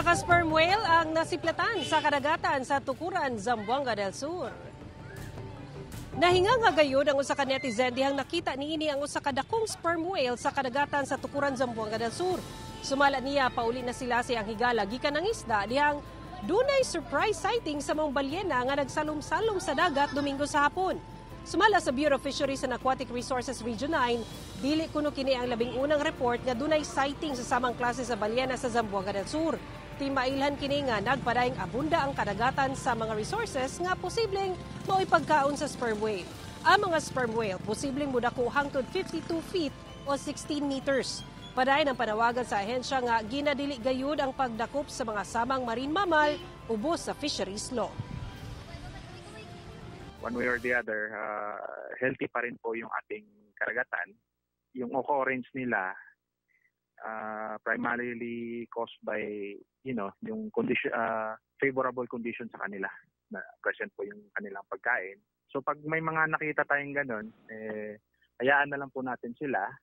Ka sperm whale ang nasiplatan sa kadagatan sa Tukuran, Zamboanga del Sur. Nahinga nga gayud ang usa ka netizen dihang nakita niini ang usa ka dakong sperm whale sa kadagatan sa Tukuran, Zamboanga del Sur. Sumala niya, pauli na sila sa iyang higala gikan nangisda dihang dunay surprise sighting sa maong balyena nga nagsalom-salom sa dagat Domingo sa hapon. Sumala sa Bureau of Fisheries and Aquatic Resources Region 9, dili kuno kini ang labing unang report nga dunay sighting sa samang klase sa balyena sa Zamboanga del Sur. Timailhan kini nga nagpadayong abunda ang kadagatan sa mga resources nga posibleng mao'y pagkaon sa sperm whale. Ang mga sperm whale posibleng mudako hangtod 52 feet o 16 meters. Padayon ang panawagan sa ahensya nga ginadili gayud ang pagdakop sa mga samang marine mammal ubos sa fisheries law. One way or the other, healthy pa rin po yung ating karagatan. Yung occurrence nila, primarily caused by yung condition, favorable condition sa kanila na present po yung kanilang pagkain. So pag may mga nakita tayong ganun, eh, hayaan na lang po natin sila.